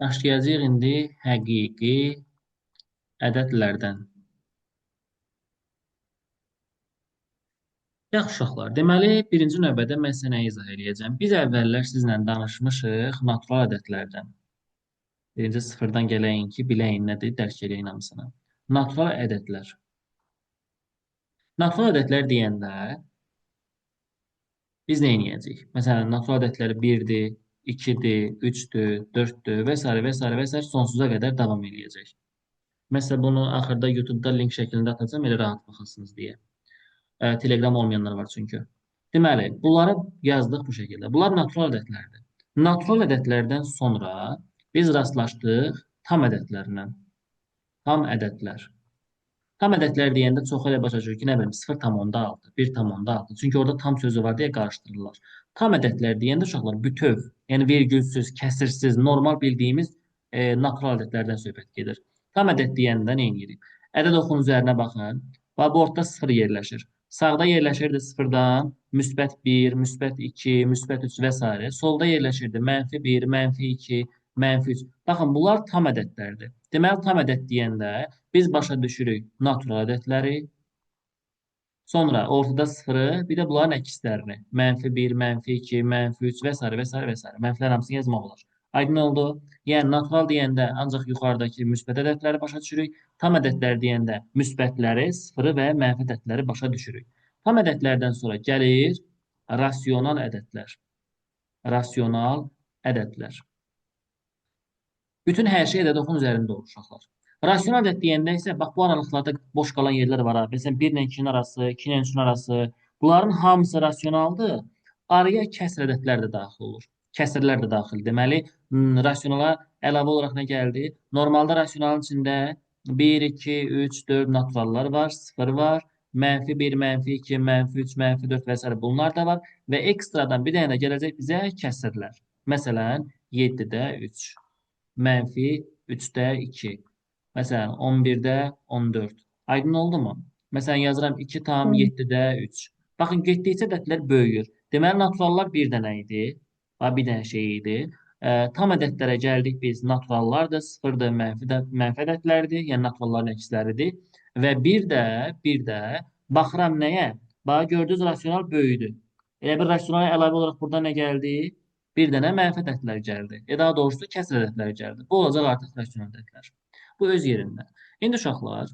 Başlayacağıq indi həqiqi ədədlərdən. Yaxşı uşaqlar, deməli, birinci növbədə mən sizə nəyi izah eləyəcəm? Biz əvvəllər sizlə danışmışıq natural ədədlərdən. Birinci sıfırdan gələyin ki, biləyin nədir, dərk eləyin hamısını. Natural ədədlər. Natural ədədlər deyəndə biz nə eləyəcəyik? Məsələn, natural ədədləri 1-dir, 2-dir, 3-dür, 4-dür və s. və s. və s. sonsuza qədər davam eləyəcək. Məsələn, bunu axırda YouTube-da link şəklində atacağam, elə rahat baxasınız deyə. Telegram olmayanlar var çünki. Deməli, bunları yazdıq bu şəkildə. Bunlar natural ədədlərdir. Natural ədədlərdən sonra biz rastlaşdıq tam ədədlərlə. Tam ədədlər. Tam ədədlər deyəndə çox elə başa düşür ki, nə bilim 0,6, 1,6. Çünki orada tam sözü var deyə qarışdırırlar. Tam ədədlər deyəndə uşaqlar bütöv, yəni vergülsüz, kəsirsiz, normal bildiyimiz natural ədədlərdən söhbət gedir. Tam ədəd deyəndə nə edirik? Ədəd oxunun üzərinə baxın. Bax, bu ortada 0 yerləşir. Sağda yerləşirdi 0-dan müsbət 1, müsbət 2, müsbət 3 və s. Solda yerləşirdi mənfi 1, mənfi 2, mənfi 3. Baxın, bunlar tam ədədlərdir. Deməli, tam ədəd deyəndə biz başa düşürük natural ədədləri. Sonra ortada 0-ı, bir də bunların əkslərini. Mənfi 1, mənfi 2, mənfi 3 və s. və s. və s. Mənfilər hamısını yazmaq olar. Aydın oldu? Yəni, natural deyəndə ancaq yuxarıdakı müsbət ədədləri başa düşürük. Tam ədədlər deyəndə müsbətləri, sıfırı və mənfi ədədləri başa düşürük. Tam ədədlərdən sonra gəlir rasional ədədlər. Rasional ədədlər. Bütün hər şey ədəd oxun üzərində olur uşaqlar. Rasional ədəd deyəndə isə bax bu aralıqlarda boş qalan yerlər var. Ha. Məsələn, 1 ilə 2-nin arası, 2 ilə 3-ün arası. Bunların hamısı rasionaldır. Araya kəsr ədədlər də daxil olur. Kəsrlər də daxil. Deməli, rasionala əlavə olaraq nə gəldi? Normalda rasionalın içində 1, 2, 3, 4 naturallar var, 0 var, mənfi 1, mənfi 2, mənfi 3, mənfi 4 və s. Bunlar da var və ekstradan bir dənə də gələcək bizə kəsrlər. Məsələn, 7-də 3, mənfi 3-də 2, məsələn, 11-də 14. Aydın oldu mu? Məsələn, yazıram 2,7-də 3. Baxın, getdikcə ədədlər böyüyür. Deməli, naturallar bir dənə idi. Bax, bir dənə şey idi. Tam ədədlərə gəldik biz. Naturallar da sıfırdır, mənfi də, mənfi ədədlərdir. Yəni naturalların əksləridir. Və bir də baxıram nəyə? Bax, gördünüz, rasional böyüdü. Elə bir rasionala əlavə olaraq burada nə gəldi? Bir dənə mənfi ədədlər gəldi. Daha doğrusu kəsr ədədlər gəldi. Bu olacaq artıq rasional ədədlər. Bu öz yerində. İndi uşaqlar,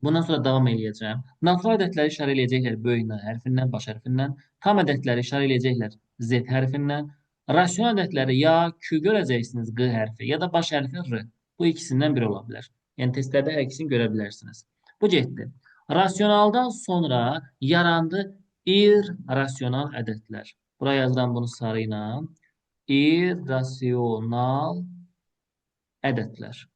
bundan sonra davam eləyəcəm. Natural ədədləri işarə eləyəcəklər böyük N hərfindən, baş hərfindən. Tam ədədləri işarə eləyəcəklər Z hərfindən. Rasional ədədləri ya Q görəcəksiniz, Q hərfi, ya da baş hərfi R. Bu ikisindən biri ola bilər. Yəni testlərdə hər ikisini görə bilərsiniz. Bu getdi. Rasionaldan sonra yarandı irrasional ədədlər. Buraya yazıram bunu sarı ilə. İrrasional ədədlər.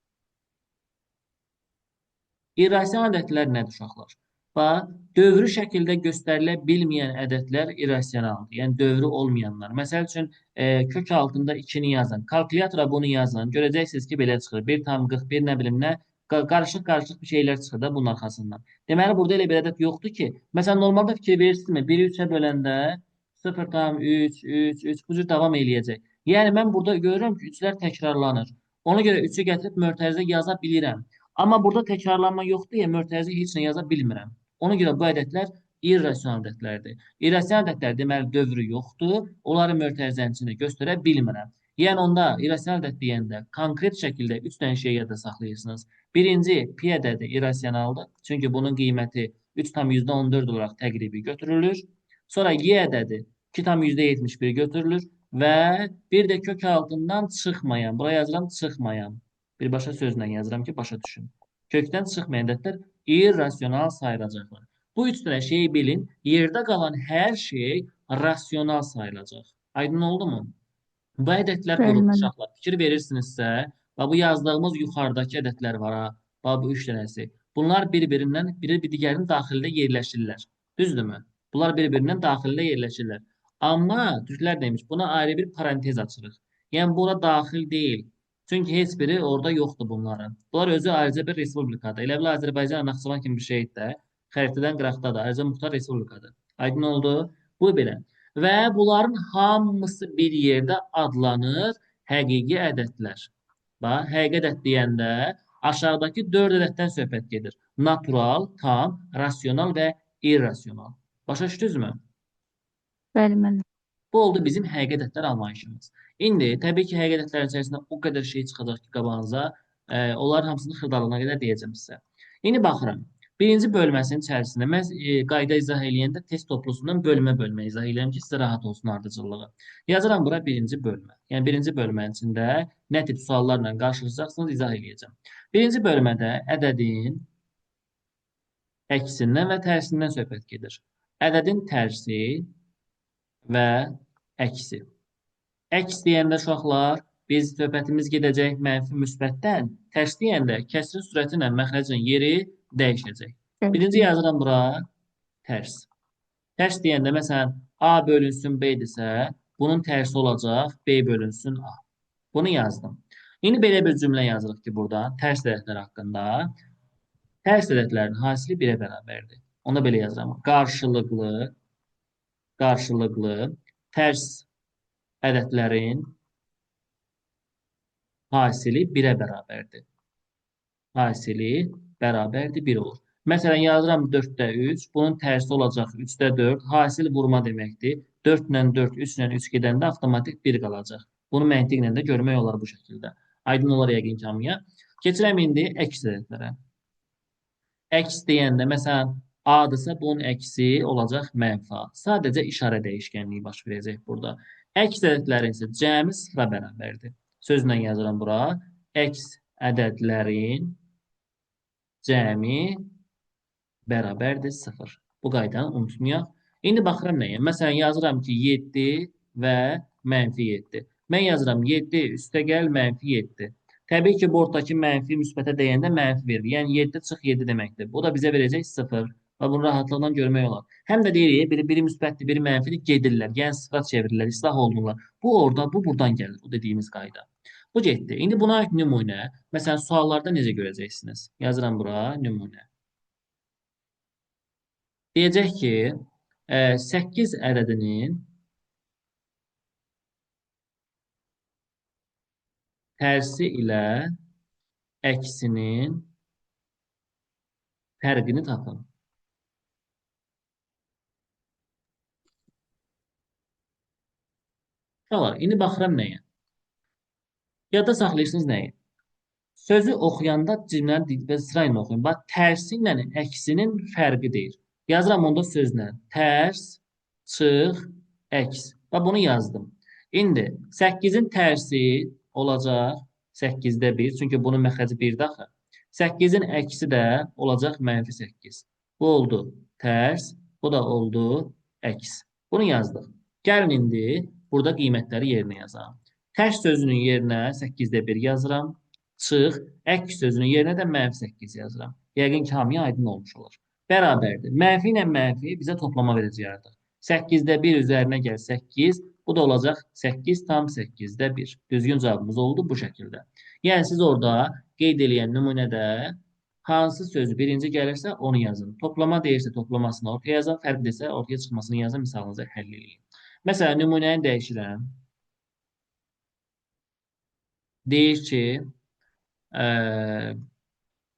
İrrasional ədədlər nədir uşaqlar? Bax, dövrü şəkildə göstərilə bilməyən ədədlər irrasionaldır. Yəni dövrü olmayanlar. Məsəl üçün, kök altında 2-ni yazın. Kalkulyatora bunu yazın. Görəcəksiniz ki, belə çıxır. 1,41 nə bilim nə. Qarışıq-qarışıq bir şeylər çıxır da bunun arxasından. Deməli, burada elə bir ədəd yoxdur ki, məsələn, normalda fikir verirsinizmi? 1-i 3-ə böləndə 0,3, 3, 3 bu cür davam eləyəcək. Yəni, mən burada görürəm ki, 3-lər təkrarlanır. Ona görə 3-ü gətirib mötərizə yaza bilirəm. Amma burada təkrarlanma yoxdur deyə mötərizə heç nə yaza bilmirəm. Ona görə bu ədədlər irrasional ədədlərdir. İrrasional ədədlər deməli dövrü yoxdur. Onları mötərizənin içində göstərə bilmirəm. Yəni onda irrasional ədəd deyəndə konkret şəkildə 3 dənə şey yadda saxlayırsınız. Birinci, pi ədədi irrasionaldır. Çünki bunun qiyməti 3,14 olaraq təqribi götürülür. Sonra y ədədi 2,71 götürülür və bir də kök altından çıxmayan, buraya yazıram çıxmayan. Birbaşa sözlə yazıram ki, başa düşün. Kökdən çıxmayan ədədlər irrasional sayılacaqlar. Bu üç dənə şeyi bilin. Yerdə qalan hər şey rasional sayılacaq. Aydın oldu mu? Bu ədədlər qrupu uşaqlar. Fikir verirsinizsə, bax bu yazdığımız yuxarıdakı ədədlər var ha. Bax bu üç dənəsi. Bunlar bir-birindən, biri bir digərinin daxilində yerləşirlər. Düzdürmü? Bunlar bir-birindən daxilində yerləşirlər. Amma türklər demiş, buna ayrı bir parantez açırıq. Yəni bura daxil deyil. Çünki heç biri orada yoxdur bunların. Bunlar özü ayrıca bir respublikadır. Elə bil Azərbaycan, Naxçıvan kimi bir şeydir də. Xəritədən qıraqdadır. Ayrıca muxtar respublikadır. Aydın oldu? Bu belə. Və bunların hamısı bir yerdə adlanır həqiqi ədədlər. Bax, həqiqi ədəd deyəndə aşağıdakı 4 ədəddən söhbət gedir. Natural, tam, rasional və irrasional. Başa düşdünüzmü? Bəli müəllim. Bu oldu bizim həqiqi ədədlər anlayışımız. İndi təbii ki, həqiqi ədədlərin içərisində o qədər şey çıxacaq ki, qabağınıza, onların hamısını xırdalığına qədər deyəcəm sizə. İndi baxıram. Birinci bölməsinin içərisində mən qayda izah eləyəndə test toplusundan bölmə-bölmə izah eləyirəm ki, sizə rahat olsun ardıcıllığı. Yazıram bura birinci bölmə. Yəni birinci bölmənin içində nə tip suallarla qarşılaşacaqsınız izah eləyəcəm. Birinci bölmədə ədədin əksindən və tərsindən söhbət gedir. Ədədin tərsi və əksi. Əks deyəndə uşaqlar, biz söhbətimiz gedəcək mənfi müsbətdən, tərs deyəndə kəsrin sürəti ilə məxrəcin yeri dəyişəcək. Birinci yazıram bura tərs. Tərs deyəndə məsələn A bölünsün B-dirsə, bunun tərsi olacaq B bölünsün A. Bunu yazdım. İndi belə bir cümlə yazırıq ki, burada tərs ədədlər haqqında. Tərs ədədlərin hasili 1-ə bərabərdir. Onda belə yazıram. Qarşılıqlı tərs ədədlərin hasili 1-ə bərabərdir. Hasili bərabərdir 1 olur. Məsələn, yazıram 4-də 3, bunun tərsi olacaq 3-də 4, hasil vurma deməkdir. 4 ilə 4, 3 ilə 3 gedəndə avtomatik 1 qalacaq. Bunu məntiqlə də görmək olar bu şəkildə. Aydın olar yəqin ki, hamıya. Keçirəm indi əks ədədlərə. Əks deyəndə, məsələn, A-dırsa, bunun əksi olacaq mənfi A. Sadəcə işarə dəyişkənliyi baş verəcək burada. Əks ədədlərin isə cəmi 0-a bərabərdir. Sözlə yazıram bura. Əks ədədlərin cəmi bərabərdir 0. Bu qaydanı unutmayaq. İndi baxıram nəyə? Məsələn, yazıram ki, 7 və mənfi 7. Mən yazıram 7 üstəgəl mənfi 7. Təbii ki, bu ortadakı mənfi müsbətə dəyəndə mənfi verir. Yəni 7 çıx 7 deməkdir. Bu da bizə verəcək 0. Və bunu rahatlıqla görmək olar. Həm də deyirik, biri müsbətdir, biri mənfidir, gedirlər. Yəni sıfıra çevirirlər, islah olunurlar. Bu orada, bu buradan gəlir, bu dediyimiz qayda. Bu getdi. İndi buna aid nümunə, məsələn, suallarda necə görəcəksiniz? Yazıram bura nümunə. Deyəcək ki, 8 ədədinin tərsi ilə əksinin fərqini tapın. Uşaqlar, indi baxıram nəyə? Yadda saxlayırsınız nəyi? Sözü oxuyanda cümləni sıra ilə oxuyun. Bax, tərsi ilə əksinin fərqi deyir. Yazıram onda sözlə. Tərs, çıx, əks. Bax, bunu yazdım. İndi 8-in tərsi olacaq 8-də 1. Çünki bunun məxrəci 1-də axı. 8-in əksi də olacaq mənfi 8. Bu oldu tərs, bu da oldu əks. Bunu yazdıq. Gəlin indi burada qiymətləri yerinə yazaq. Tərs sözünün yerinə 8-də 1 yazıram. Çıx, əks sözünün yerinə də mənfi 8 yazıram. Yəqin ki, hamıya aydın olmuş olur. Bərabərdir. Mənfi ilə mənfi bizə toplama verəcək artıq. 8-də 1 üzərinə gəl 8. Bu da olacaq 8,8-də 1. Düzgün cavabımız oldu bu şəkildə. Yəni siz orada qeyd eləyən nümunədə hansı sözü birinci gəlirsə onu yazın. Toplama deyirsə toplamasını ortaya yazın. Fərq desə ortaya çıxmasını yazın. Misalınızı həll eləyin. Məsələn, nümunəni dəyişirəm. Deyir ki,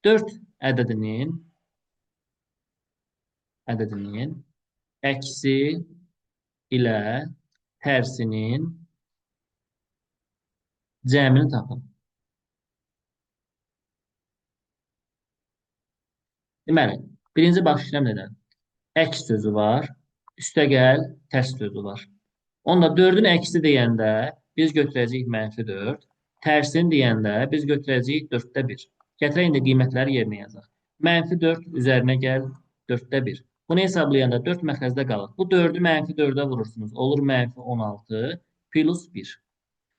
4 ədədinin əksi ilə tərsinin cəmini tapın. Deməli, birinci başlayıram nədən? Əks sözü var, üstəgəl tərs sözü var. Onda 4-ün əksi deyəndə biz götürəcəyik mənfi 4, tərsini deyəndə biz götürəcəyik 4-də 1. Gətirək indi qiymətləri yerinə yazaq. Mənfi 4 üzərinə gəl 4-də 1. Bunu hesablayanda 4 məxrəcdə qalır. Bu 4-ü mənfi 4-ə vurursunuz. Olur mənfi 16 plus 1.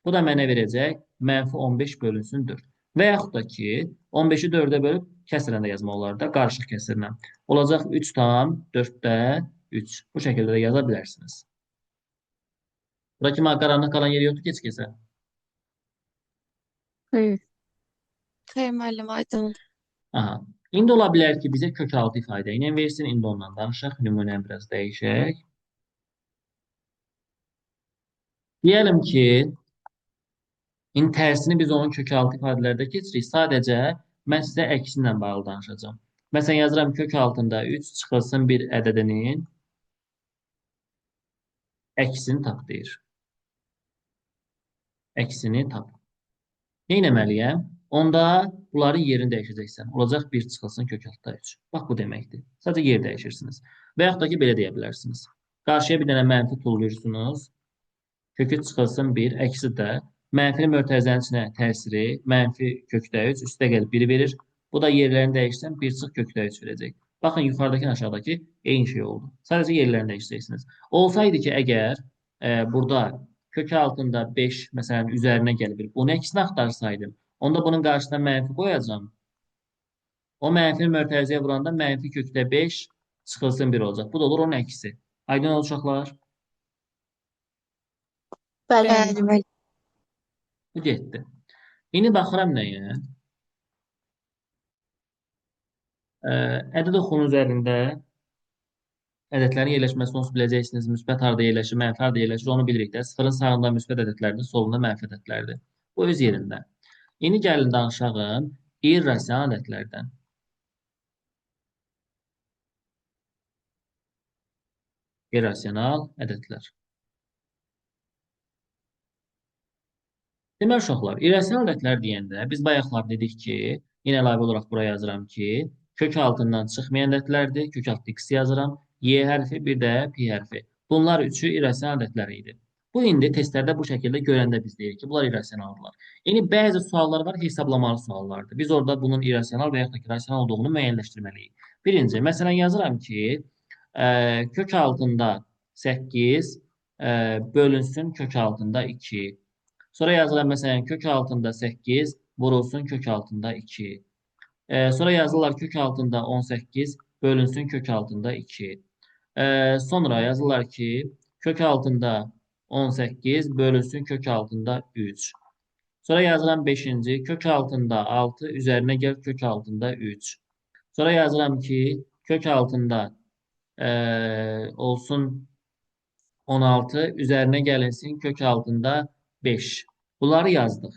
Bu da mənə verəcək mənfi 15 bölünsün 4. Və yaxud da ki, 15-i 4-ə bölüb kəsrlə də yazmaq olar da, qarışıq kəsrlə. Olacaq 3,4-də 3. Bu şəkildə də yaza bilərsiniz. Bura kimi qaranlıq qalan yeri yoxdur, keç keçə. Xeyr. Xeyr müəllim, aydındır. Aha. İndi ola bilər ki, bizə kök altı ifadə ilə versin. İndi ondan danışaq. Nümunəni biraz dəyişək. Deyəlim ki, İndi tərsini biz onun kök altı ifadələrdə keçirik. Sadəcə mən sizə əksi ilə bağlı danışacağam. Məsələn, yazıram kök altında 3 çıxılsın 1 ədədinin əksini tap deyir. Əksini tap. Nə etməliyəm? Onda bunların yerini dəyişəcəksən. Olacaq 1 çıxılsın kök altında 3. Bax, bu deməkdir. Sadəcə yer dəyişirsiniz. Və yaxud da ki, belə deyə bilərsiniz. Qarşıya bir dənə mənfi tulluyursunuz. Kökü çıxılsın 1, əksi də mənfinin mötərizənin içinə təsiri mənfi kökdə 3, üstə gəl 1 verir. Bu da yerlərini dəyişsən 1 çıx kökdə 3 verəcək. Baxın, yuxarıdakı aşağıdakı eyni şey oldu. Sadəcə yerlərini dəyişəcəksiniz. Olsaydı ki, əgər burada kök altında 5, məsələn, üzərinə gəlir, bunu əksinə axtarsaydım, onda bunun qarşısına mənfi qoyacağam. O mənfini mötərizəyə vuranda mənfi kökdə 5 çıxılsın 1 olacaq. Bu da olur onun əksi. Aydın oldu uşaqlar? Bəli, müəllim. Bu getdi. İndi baxıram nəyə? Ədəd oxunun üzərində ədədlərin yerləşməsini onsuz biləcəksiniz. Müsbət harada yerləşir, mənfi harada yerləşir, onu bilirik də. Sıfırın sağında müsbət ədədlərdir, solunda mənfi ədədlərdir. Bu öz yerində. İndi gəlin danışağım irrasional ədədlərdən. İrrasional ədədlər. Deməli uşaqlar, irrasional ədədlər deyəndə biz bayaqlar dedik ki, yenə əlavə olaraq bura yazıram ki, kök altından çıxmayan ədədlərdir. Kök altı x yazıram. Y hərfi, bir də pi hərfi. Bunlar üçü irrasional ədədlər idi. Bu indi testlərdə bu şəkildə görəndə biz deyirik ki, bunlar irrasionaldılar. İndi bəzi suallar var, hesablamalı suallardır. Biz orada bunun irrasional və yaxud da ki, rasional olduğunu müəyyənləşdirməliyik. Birinci, məsələn yazıram ki, kök altında 8 bölünsün kök altında 2. Sonra yazıram məsələn kök altında 8 vurulsun kök altında 2. Sonra yazırlar kök altında 18 bölünsün kök altında 2. Sonra yazırlar ki, kök altında 18 bölünsün kök altında 3. Sonra yazıram 5-ci, kök altında 6 üzərinə gəl kök altında 3. Sonra yazıram ki, kök altında olsun 16 üzərinə gəlinsin kök altında 5. Bunları yazdıq.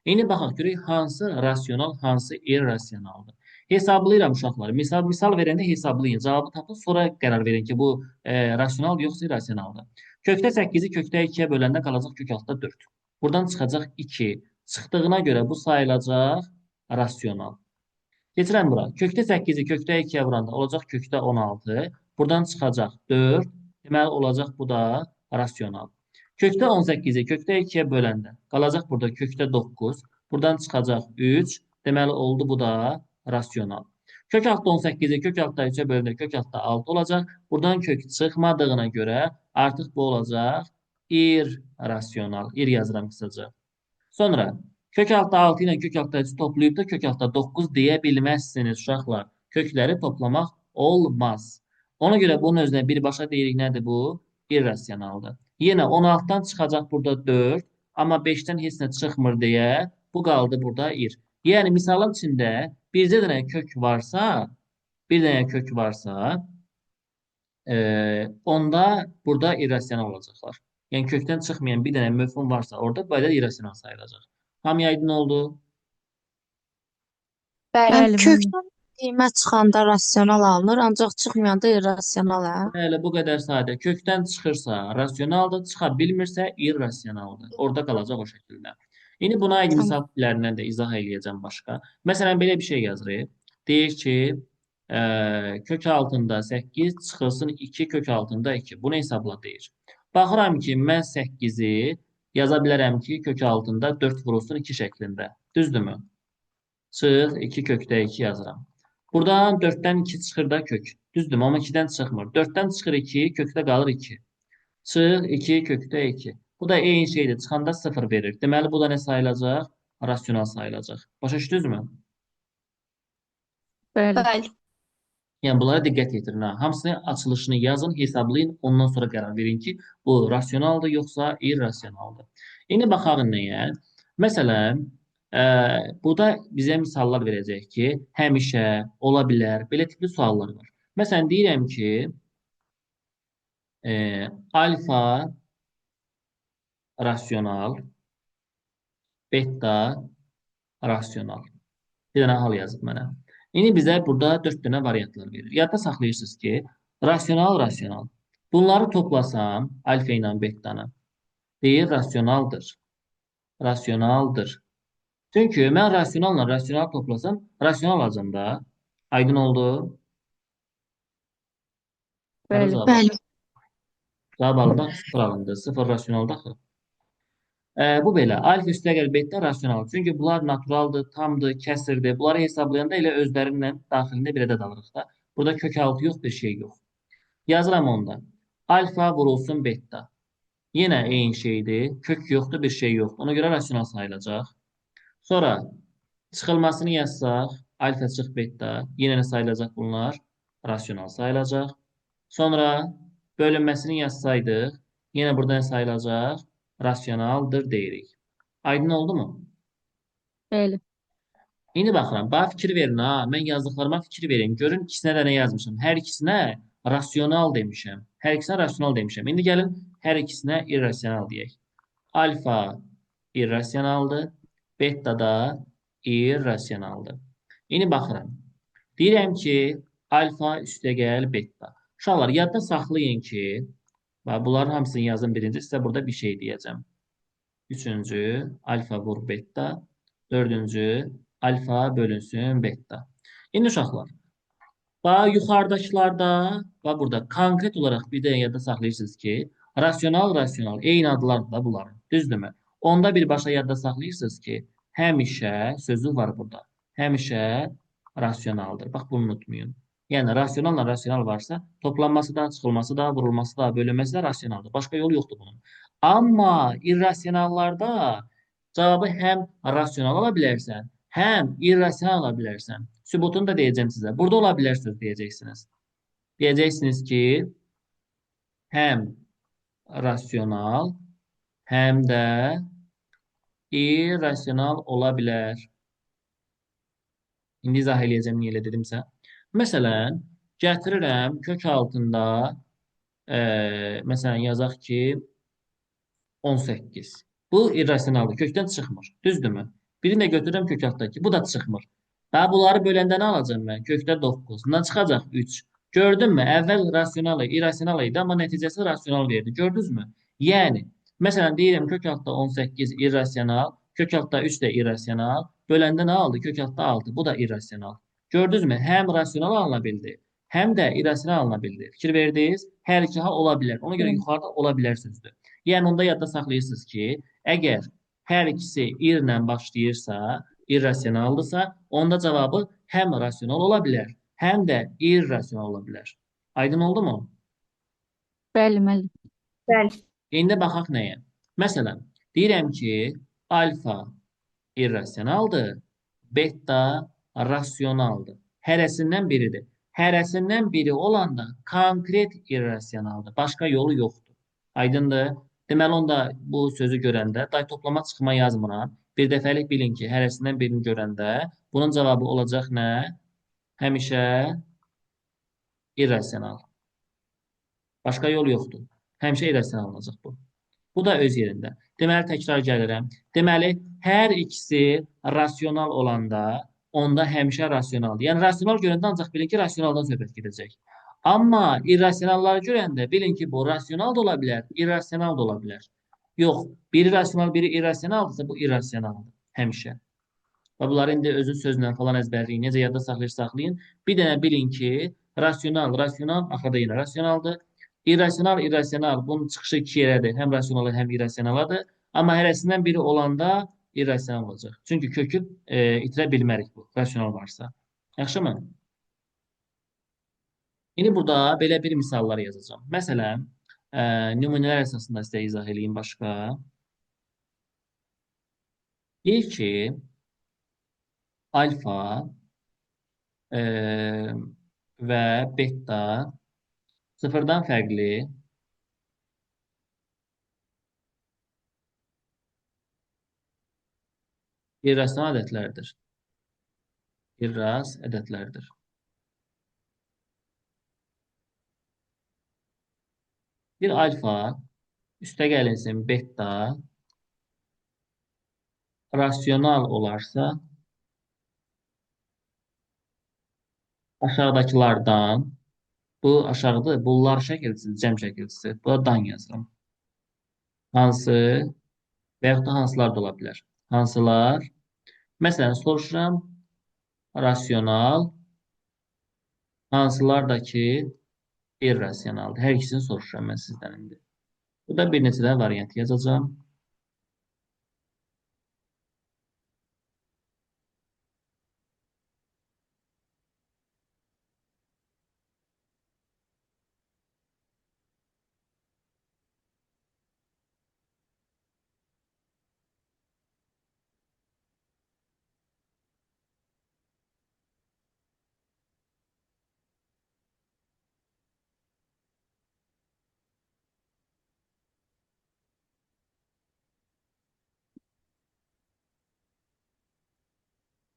İndi baxaq görək hansı rasional, hansı irrasionaldır. Hesablayıram uşaqlar. Misal verəndə hesablayın. Cavabı tapın, sonra qərar verin ki, bu rasional yoxsa irrasionaldır. Kökdə 8-i kökdə 2-yə böləndə qalacaq kök altında 4. Buradan çıxacaq 2. Çıxdığına görə bu sayılacaq rasional. Keçirəm bura. Kökdə 8-i kökdə 2-yə vuranda olacaq kökdə 16. Buradan çıxacaq 4. Deməli, olacaq bu da rasional. Kökdə 18-i kökdə 2-yə böləndə qalacaq burada kökdə 9. Buradan çıxacaq 3. Deməli, oldu bu da rasional. Kök altda 18-i kök altda 3-ə böləndə kök altda 6 olacaq. Buradan kök çıxmadığına görə artıq bu olacaq irrasional. İr yazıram qısaca. Sonra kök altda 6 ilə kök altda 3 toplayıb da kök altda 9 deyə bilməzsiniz uşaqlar. Kökləri toplamaq olmaz. Ona görə bunun özünə birbaşa deyirik nədir bu? İrrasionaldır. Yenə 16-dan çıxacaq burada 4, amma 5-dən heç nə çıxmır deyə bu qaldı burada ir. Yəni misalın içində bircə dənə kök varsa, bir dənə kök varsa, onda burada irrasional olacaqlar. Yəni kökdən çıxmayan bir dənə məfhum varsa orada bu ədəd irrasional sayılacaq. Hamıya aydın oldu? Bəli, Bəli, müəllim. kökdən qiymət çıxanda rasional alınır, ancaq çıxmayanda irrasional, hə? Bəli, bu qədər sadə. Kökdən çıxırsa rasionaldır, çıxa bilmirsə irrasionaldır. Orada qalacaq o şəkildə. İndi buna aid Tamam. misal tiplərindən də izah eləyəcəm başqa. Məsələn, belə bir şey yazırıq. Deyir ki, kök altında 8 çıxılsın 2 kök altında 2. Bunu hesabla deyir. Baxıram ki, mən 8-i yaza bilərəm ki, kök altında 4 vurulsun 2 şəklində. Düzdürmü? Çıx 2 kökdə 2 yazıram. Buradan 4-dən 2 çıxır da kök. Düzdürmü? Amma 2-dən çıxmır. 4-dən çıxır 2, kökdə qalır 2. Çıx 2 kökdə 2. Bu da eyni şeydir. Çıxanda 0 verir. Deməli, bu da nə sayılacaq? Rasional sayılacaq. Başa düşdünüzmü? Bəli. Bəli. Yəni, bunlara diqqət yetirin. Ha. Hamısını açılışını yazın, hesablayın. Ondan sonra qərar verin ki, bu rasionaldır yoxsa irrasionaldır. İndi baxaq nəyə? Məsələn, burada bizə misallar verəcək ki, həmişə, ola bilər, belə tipli suallar var. Məsələn, deyirəm ki, alfa rasional, Beta rasional. Bir dənə hal yazıb mənə. İndi bizə burada 4 dənə variantlar verir. Yadda saxlayırsınız ki, rasional, rasional. Bunları toplasam, alfa ilə betanı, deyir rasionaldır. Rasionaldır. Çünki mən rasionalla rasional toplasam, rasional alacağam da. Aydın oldu? Bəli. Bəli. Cavab alındı, 0 alındı. 0 rasionaldır axı. Bu belə. Alfa üstəgəl beta rasional. Çünki bunlar naturaldır, tamdır, kəsirdir. Bunları hesablayanda elə özlərinin daxilində bir ədəd alırıq da. Burada kök altı yox, bir şey yox. Yazıram onda. Alfa vurulsun beta. Yenə eyni şeydir. Kök yoxdur, bir şey yoxdur. Ona görə rasional sayılacaq. Sonra çıxılmasını yazsaq, alfa çıx beta, yenə nə sayılacaq bunlar? Rasional sayılacaq. Sonra bölünməsini yazsaydıq, yenə burada nə sayılacaq? Rasionaldır deyirik. Aydın oldu mu? Bəli. İndi baxıram. Bax fikir verin ha. Mən yazdıqlarıma fikir verin. Görün ikisinə də nə yazmışam. Hər ikisinə rasional demişəm. Hər ikisinə rasional demişəm. İndi gəlin hər ikisinə irrasional deyək. Alfa irrasionaldır. Beta da irrasionaldır. İndi baxıram. Deyirəm ki, alfa üstəgəl beta. Uşaqlar, yadda saxlayın ki, bax, bunların hamısını yazın birinci, sizə burada bir şey deyəcəm. Üçüncü, alfa vur beta. Dördüncü, alfa bölünsün beta. İndi uşaqlar, bax, yuxarıdakılarda, bax, burada konkret olaraq bir də yadda saxlayırsınız ki, rasional, rasional, eyni adlardır da bunların, düzdürmü? Onda birbaşa yadda saxlayırsınız ki, həmişə sözü var burada. Həmişə rasionaldır. Bax, bunu unutmayın. Yəni, rasionalla rasional varsa, toplanması da, çıxılması da, vurulması da, bölünməsi də rasionaldır. Başqa yolu yoxdur bunun. Amma irrasionallarda cavabı həm rasional ala bilərsən, həm irrasional ala bilərsən. Sübutunu da deyəcəm sizə. Burada ola bilər söz deyəcəksiniz. Deyəcəksiniz ki, həm rasional, həm də irrasional ola bilər. İndi izah eləyəcəm, niyə elə dedimsə. Məsələn, gətirirəm kök altında, məsələn, yazaq ki, 18. Bu irrasionaldır, kökdən çıxmır. Düzdürmü? Birini də götürürəm kök altdakı, bu da çıxmır. Daha bunları böləndə nə alacağım mən? Kökdə 9. Bundan çıxacaq 3. Gördünmü? Əvvəl rasional, irrasional idi, amma nəticəsi rasional verdi. Gördünüzmü? Yəni, məsələn, deyirəm kök altda 18 irrasional, kök altda 3 də irrasional. Böləndə nə aldı? Kök altda 6. Bu da irrasional. Gördünüzmü? Həm rasional alına bildi, həm də irrasional alına bildi. Fikir verdiniz? Hər iki hal ola bilər. Ona görə yuxarıda ola bilər sözdür. Yəni, onda yadda saxlayırsınız ki, əgər hər ikisi ir ilə başlayırsa, irrasionaldırsa, onda cavabı həm rasional ola bilər, həm də irrasional ola bilər. Aydın oldu mu? Bəli, müəllim. Bəli. İndi baxaq nəyə? Məsələn, deyirəm ki, alfa irrasionaldır, beta rasionaldır. Hərəsindən biridir. Hərəsindən biri olanda konkret irrasionaldır. Başqa yolu yoxdur. Aydındır? Deməli, onda bu sözü görəndə, day toplama çıxma yazmıram. Bir dəfəlik bilin ki, hərəsindən birini görəndə bunun cavabı olacaq nə? Həmişə irrasional. Başqa yol yoxdur. Həmişə irrasional olacaq bu. Bu da öz yerində. Deməli, təkrar gəlirəm. Deməli, hər ikisi rasional olanda, onda həmişə rasionaldır. Yəni, rasional görəndə ancaq bilin ki, rasionaldan söhbət gedəcək. Amma irrasionalları görəndə bilin ki, bu rasional da ola bilər, irrasional da ola bilər. Yox, biri rasional, biri irrasionaldırsa, bu irrasionaldır həmişə. Və bunları indi özün sözlə falan əzbərləyin. Necə yadda saxlayır, saxlayın. Bir dənə bilin ki, rasional, rasional, axırda yenə rasionaldır. İrrasional, irrasional, bunun çıxışı iki yerədir. Həm rasionalı, həm irrasionaladır. Amma hərəsindən biri olanda irrasional olacaq. Çünki kökü itirə bilmərik bu, rasional varsa. Yaxşı mı? İndi burada belə bir misallar yazacağam. Məsələn, nümunələr əsasında sizə izah eləyim başqa. Deyir ki, alfa və beta sıfırdan fərqli irrasional ədədlərdir. İrras ədədlərdir. Bir alfa üstə gəlinsin beta Rasional olarsa, aşağıdakılardan, bu aşağıda, bunlar şəkilçisi, cəm şəkilçisi. Buna dan yazıram. Hansı və yaxud da hansılar da ola bilər. Hansılar? Məsələn, soruşuram, rasional, hansılar da ki, irrasionaldır. Hər ikisini soruşuram mən sizdən indi. Burada bir neçə dənə variant yazacağam.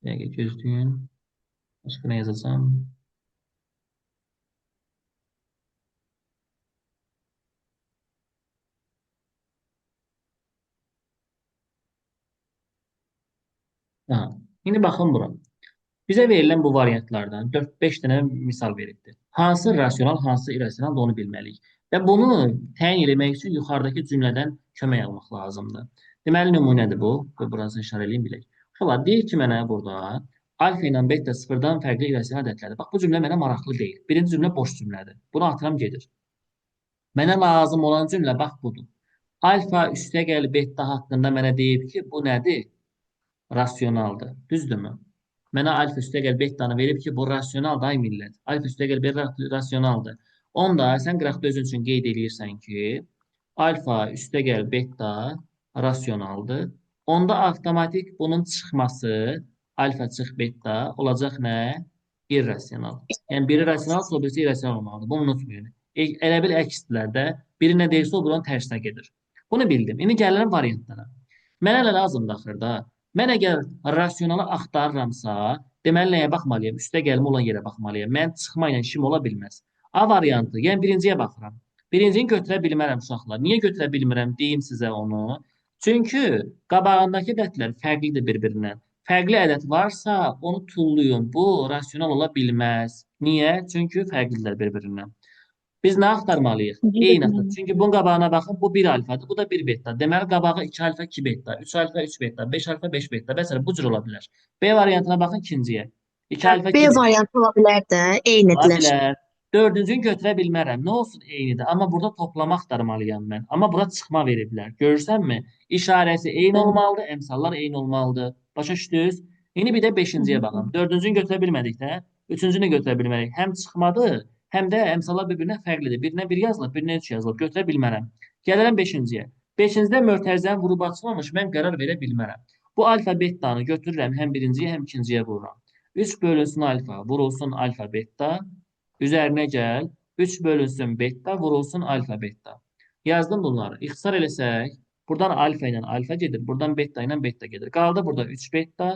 Bir dəqiqə gözləyin. Başqa nə yazacağam? Aha. İndi baxın bura. Bizə verilən bu variantlardan 4-5 dənə misal veribdir. Hansı rasional, hansı irrasional da onu bilməliyik. Və bunu təyin etmək üçün yuxarıdakı cümlədən kömək almaq lazımdır. Deməli, nümunədir bu. Və burasını işarə eləyim bilək. Uşaqlar, deyir ki, mənə burada alfa ilə beta sıfırdan fərqli irrasional ədədlərdir. Bax, bu cümlə mənə maraqlı deyil. Birinci cümlə boş cümlədir. Bunu atıram gedir. Mənə lazım olan cümlə bax budur. Alfa üstəgəl beta haqqında mənə deyib ki, bu nədir? Rasionaldır. Düzdürmü? Mənə alfa üstəgəl betanı verib ki, bu rasionaldır, ay millət. Alfa üstəgəl beta rasionaldır. Onda sən qıraqda özün üçün qeyd eləyirsən ki, alfa üstəgəl beta rasionaldır. Onda avtomatik bunun çıxması alfa çıx beta olacaq nə? İrrasional. Yəni biri rasionalsa, o birisi irrasional olmalıdır. Bunu unutmayın. Elə bil əksdirlər də. Biri nə deyirsə, o bunun tərsinə gedir. Bunu bildim. İndi gəlirəm variantlara. Mənə nə lazımdır axırda? Mən əgər rasionalı axtarıramsa, deməli nəyə baxmalıyam? Üstə gəlmə olan yerə baxmalıyam. Mən çıxma ilə işim ola bilməz. A variantı, yəni birinciyə baxıram. Birincini götürə bilmərəm uşaqlar. Niyə götürə bilmirəm deyim sizə onu. Çünki qabağındakı ədədlər fərqlidir bir-birindən. Fərqli ədəd varsa, onu tulluyun. Bu, rasional ola bilməz. Niyə? Çünki fərqlidirlər bir-birindən. Biz nə axtarmalıyıq? Eyni axtar. Çünki bunun qabağına baxın, bu 1 alfadır, bu da 1 beta. Deməli, qabağı 2 alfa, 2 beta, 3 alfa, 3 beta, 5 alfa, 5 beta. Məsələn, bu cür ola bilər. B variantına baxın ikinciyə. 2 alfa, 2 B beta. variantı ola bilər də, Ola eynidirlər. bilər. Dördüncünü götürə bilmərəm. Nə olsun eynidir. Amma burada toplama axtarmalıyam mən. Amma bura çıxma veriblər. Görürsənmi? İşarəsi eyni Bəli. olmalıdır, əmsallar eyni olmalıdır. Başa düşdünüz? İndi bir də beşinciyə baxın. Dördüncünü götürə bilmədik də. Üçüncünü götürə bilmədik. Həm çıxmadı, həm də əmsallar bir-birinə fərqlidir. Birinə 1 yazılıb, birinə 3 yazılıb. Götürə bilmərəm. Gəlirəm beşinciyə. Beşincidə mötərizəni vurub açılmamış, mən qərar verə bilmərəm. Bu alfa betanı götürürəm, həm birinciyə, həm ikinciyə vururam. 3 bölünsün alfa, vurulsun alfa beta. Üzərinə gəl. 3 bölünsün beta, vurulsun alfa beta. Yazdım bunları. İxtisar eləsək, buradan alfa ilə alfa gedir, buradan beta ilə beta gedir. Qaldı burada 3 beta,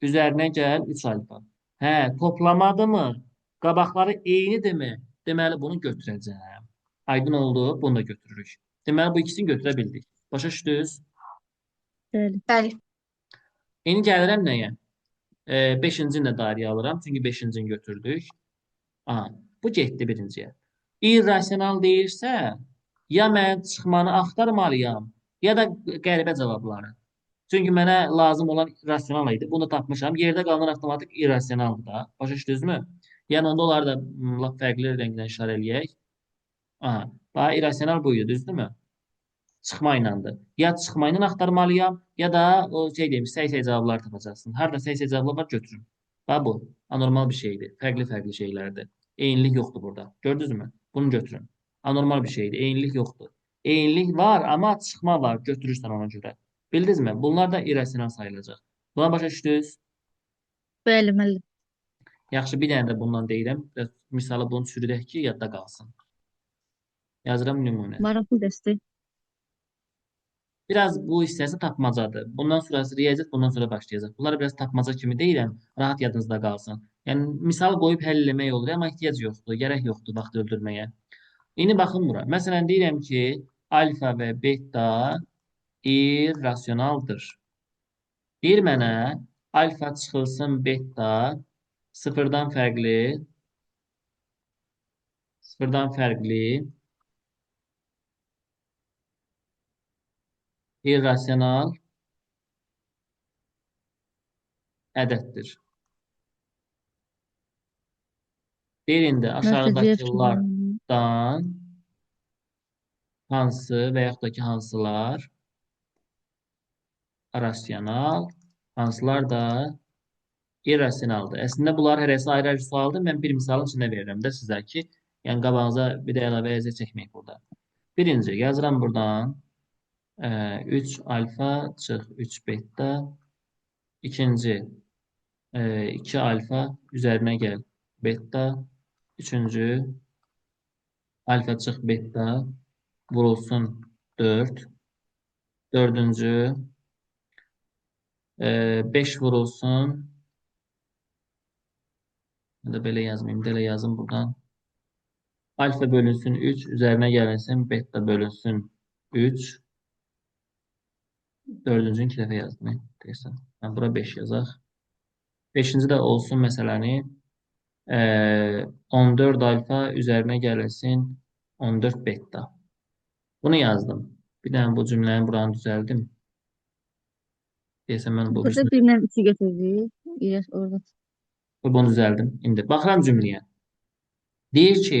üzərinə gəl 3 alfa. Hə, toplamadı mı? Qabaqları eynidirmi? Deməli, bunu götürəcəm. Aydın oldu, bunu da götürürük. Deməli, bu ikisini götürə bildik. Başa düşdünüz? Bəli. Bəli. İndi gəlirəm nəyə? Beşincini də dairəyə alıram. Çünki beşincini götürdük. Aha, bu getdi birinciyə. İrrasional deyirsə, ya mən çıxmanı axtarmalıyam, ya da qəribə cavabları. Çünki mənə lazım olan rasional idi. Bunu da tapmışam. Yerdə qalan avtomatik irrasionaldır da. Başa düşdünüzmü? Yəni onda onları da lap fərqli rənglə işarə eləyək. Aha, daha irrasional bu idi, düzdürmü? Çıxma ilandır. Ya çıxma ilə axtarmalıyam, ya da o şey deyim, səy-səy cavablar tapacaqsın. Harda səy-səy cavablar var, götürün. Bax bu, anormal bir şeydir. Fərqli-fərqli şeylərdir. Eynilik yoxdur burada. Gördünüzmü? Bunu götürün. Anormal bir şeydir. Eynilik yoxdur. Eynilik var, amma çıxma var. Götürürsən ona görə. Bildinizmi? Bunlar da irrasional sayılacaq. Buna başa düşdünüz? Bəli, müəllim. Yaxşı, bir dənə də bundan deyirəm. Biraz misalı bunu çürüdək ki, yadda qalsın. Yazıram nümunə. Maraqlı dərsdir. Biraz bu hissəsi tapmacadır. Bundan sonrası riyaziyyat bundan sonra başlayacaq. Bunları biraz tapmaca kimi deyirəm, rahat yadınızda qalsın. Yəni misal qoyub həll eləmək olur, amma ehtiyac yoxdur, gərək yoxdur vaxt öldürməyə. İndi baxın bura. Məsələn deyirəm ki, alfa və beta irrasionaldır. Deyir mənə alfa çıxılsın beta sıfırdan fərqli sıfırdan fərqli irrasional ədəddir. Deyir indi Mərtəbəyə fikirlərim. aşağıdakılardan hansı və yaxud da ki hansılar rasional, hansılar da irrasionaldır. Əslində bunlar hərəsi ayrı-ayrı sualdır. Mən bir misalın içində verirəm də sizə ki, yəni qabağınıza bir də əlavə əziyyət çəkməyək burada. Birinci, yazıram buradan 3 alfa çıx 3 beta. İkinci, 2 alfa üzərinə gəl beta. Üçüncü, alfa çıx beta vurulsun 4. Dördüncü, 5 vurulsun. Ya da belə yazmayayım, belə yazım buradan. Alfa bölünsün 3, üzərinə gəlinsin beta bölünsün 3. Dördüncünü 2 dəfə yazdım. Deyirsən. Yəni, bura 5 yazaq. Beşinci də olsun məsələni. 14 alfa üzərinə gəlinsin 14 beta. Bunu yazdım. Bir dənə bu cümləni buranı düzəldim. Deyəsən mən bu Burada birisini birlə 3-ü götürdük. İrəs orada. bunu düzəldim. İndi baxıram cümləyə. Deyir ki,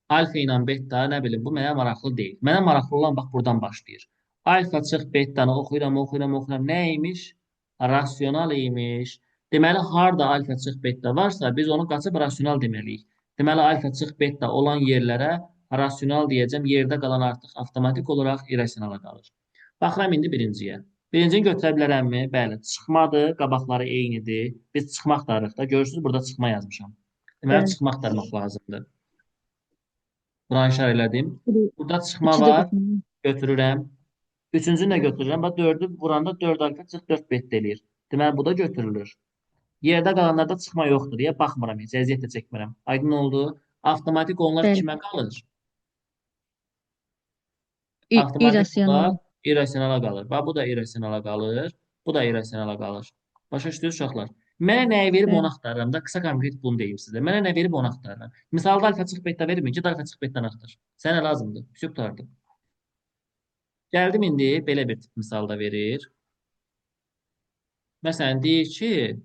alfa ilə beta, nə bilim, bu mənə maraqlı deyil. Mənə maraqlı olan bax buradan başlayır. Alfa çıx betanı oxuyuram, oxuyuram, oxuyuram. Nə imiş? Rasional imiş. Deməli, harda alfa çıx beta varsa, biz onu qaçıb rasional deməliyik. Deməli, alfa çıx beta olan yerlərə rasional deyəcəm. Yerdə qalan artıq avtomatik olaraq irrasionala qalır. Baxıram indi birinciyə. Birincini götürə bilərəmmi? Bəli, çıxmadır, qabaqları eynidir. Biz çıxma axtarırıq da. Görürsünüz, burada çıxma yazmışam. Deməli, Bəli. çıxma axtarmaq lazımdır. Buranı işarə elədim. Burada çıxma 3-ü də var, götürürəm. götürürəm. Üçüncünü də götürürəm. Bax, dördü vuranda 4 alfa çıx 4 beta eləyir. Deməli, bu da götürülür. Yerdə qalanlarda çıxma yoxdur deyə baxmıram heç, əziyyət də çəkmirəm. Aydın oldu. Avtomatik onlar Bəli. kimə qalır? Avtomatik bunlar İrrasional. irrasionala qalır. Bax, bu da irrasionala qalır. Bu da irrasionala qalır. Başa düşdünüz uşaqlar? Mənə nəyi verib Bəli. onu axtarıram da. Qısa konkret bunu deyim sizə. Mənə nə verib onu axtarıram. Misalda alfa çıx beta vermir. Get alfa çıx betadan axtar. Sənə lazımdır. Vəsiq qurtardı. Gəldim indi belə bir tip misalda verir. Məsələn, deyir ki,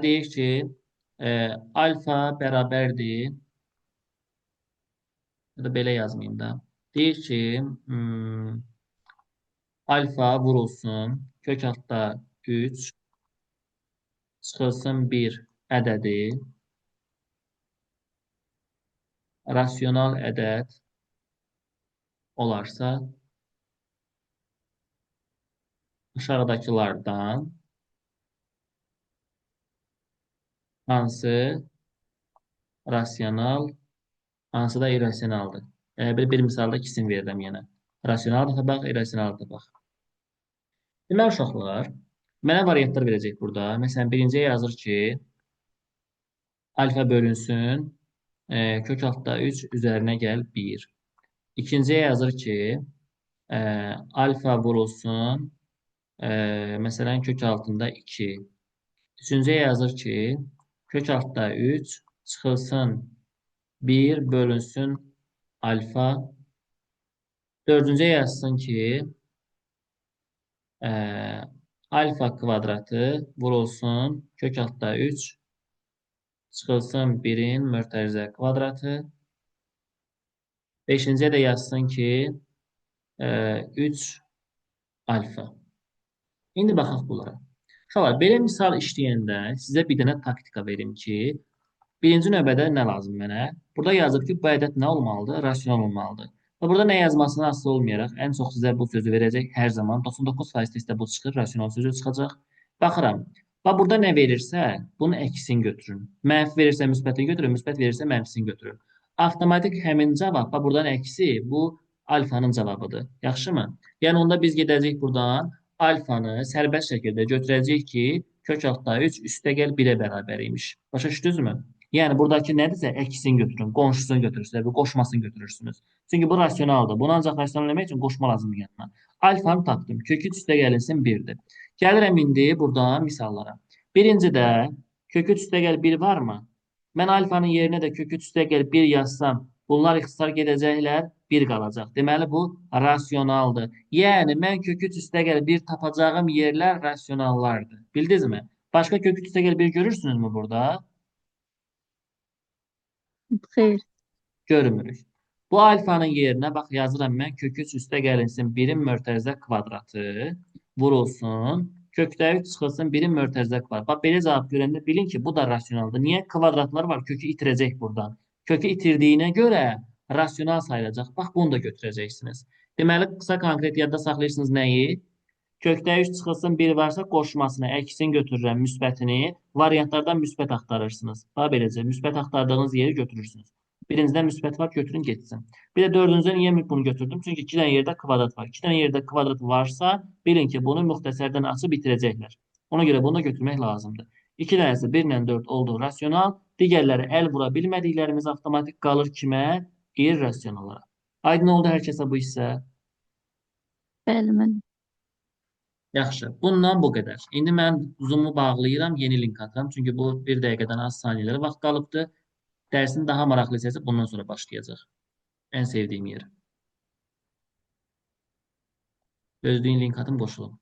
deyir ki, alfa bərabərdir. Ya da belə yazmayayım da. Deyir ki, alfa vurulsun, kök altda 3, çıxılsın 1 ədədi, rasional ədəd olarsa, aşağıdakılardan hansı rasional, hansı da irrasionaldır. Bir misalda ikisini verirəm yenə. Rasional da tapaq, irrasional da tapaq. Deməli, uşaqlar, mənə variantlar verəcək burada. Məsələn, birinciyə yazır ki, alfa bölünsün, kök altda 3 üzərinə gəl 1. İkinciyə yazır ki, alfa vurulsun, məsələn, kök altında 2. Üçüncüyə yazır ki, kök altda 3 çıxılsın 1 bölünsün alfa. Dördüncüyə yazsın ki, alfa kvadratı vurulsun kök altda 3 çıxılsın 1-in mötərizə kvadratı. Beşinciyə də yazsın ki, 3 alfa. İndi baxaq bunlara. Uşaqlar, belə misal işləyəndə sizə bir dənə taktika verim ki, birinci növbədə nə lazım mənə? Burada yazıb ki, bu ədəd nə olmalıdır? Rasional olmalıdır. Və burada nə yazmasına asılı olmayaraq, ən çox sizə bu sözü verəcək hər zaman. 99% testdə bu çıxır, rasional sözü çıxacaq. Baxıram. Bax, burada nə verirsə, bunun əksini götürün. Mənfi verirsə, müsbətini götürün, müsbət verirsə, mənfisini götürün. Avtomatik həmin cavab, bax, buradan əksi, bu alfanın cavabıdır. Yaxşımı? Yəni, onda biz gedəcəyik buradan alfanı sərbəst şəkildə götürəcəyik ki, kök altda 3 üstəgəl 1-ə bərabər imiş. Başa düşdünüzmü? Yəni buradakı nədirsə əksini götürün, qonşusunu götürürsünüz, və qoşmasını götürürsünüz. Çünki bu rasionaldır. Bunu ancaq rasional eləmək üçün qoşma lazımdır yanına. Alfanı tapdım. Kök 3 üstə gəlinsin 1-dir. Gəlirəm indi buradan misallara. Birincidə kök 3 üstə gəl 1 varmı? Mən alfanın yerinə də kök 3 üstə gəl 1 yazsam, bunlar ixtisar gedəcəklər, 1 qalacaq. Deməli bu rasionaldır. Yəni mən kök 3 üstə gəl 1 tapacağım yerlər rasionallardır. Bildinizmi? Başqa kök 3 üstə gəl 1 görürsünüzmü burada? Xeyr. Görmürük. Bu alfanın yerinə bax yazıram mən kök 3 üstə gəlinsin 1-in mötərizə kvadratı vurulsun. Kökdə 3 çıxılsın 1-in mötərizə kvadratı. Bax belə cavab görəndə bilin ki, bu da rasionaldır. Niyə? Kvadratlar var, kökü itirəcək buradan. Kökü itirdiyinə görə rasional sayılacaq. Bax bunu da götürəcəksiniz. Deməli, qısa konkret yadda saxlayırsınız nəyi? Kökdə 3 çıxılsın 1 varsa qoşmasını, əksini götürürəm, müsbətini. Variantlardan müsbət axtarırsınız. Bax beləcə, müsbət axtardığınız yeri götürürsünüz. Birincidə müsbət var, götürün getsin. Bir də dördüncüdə niyə bunu götürdüm? Çünki 2 dənə yerdə kvadrat var. 2 dənə yerdə kvadrat varsa, bilin ki, bunu müxtəsərdən açıb bitirəcəklər. Ona görə bunu da götürmək lazımdır. 2 dənəsi 1 ilə 4 oldu rasional. Digərləri əl vura bilmədiklərimiz avtomatik qalır kimə? İrrasionallara. Aydın oldu hər kəsə bu hissə? Bəli, müəllim. Yaxşı. Bundan bu qədər. İndi mən Zoom-u bağlayıram, yeni link atıram. Çünki bu bir dəqiqədən az saniyələrə vaxt qalıbdır. Dərsin daha maraqlı hissəsi bundan sonra başlayacaq. Ən sevdiyim yer. Gözləyin link atım, qoşulun.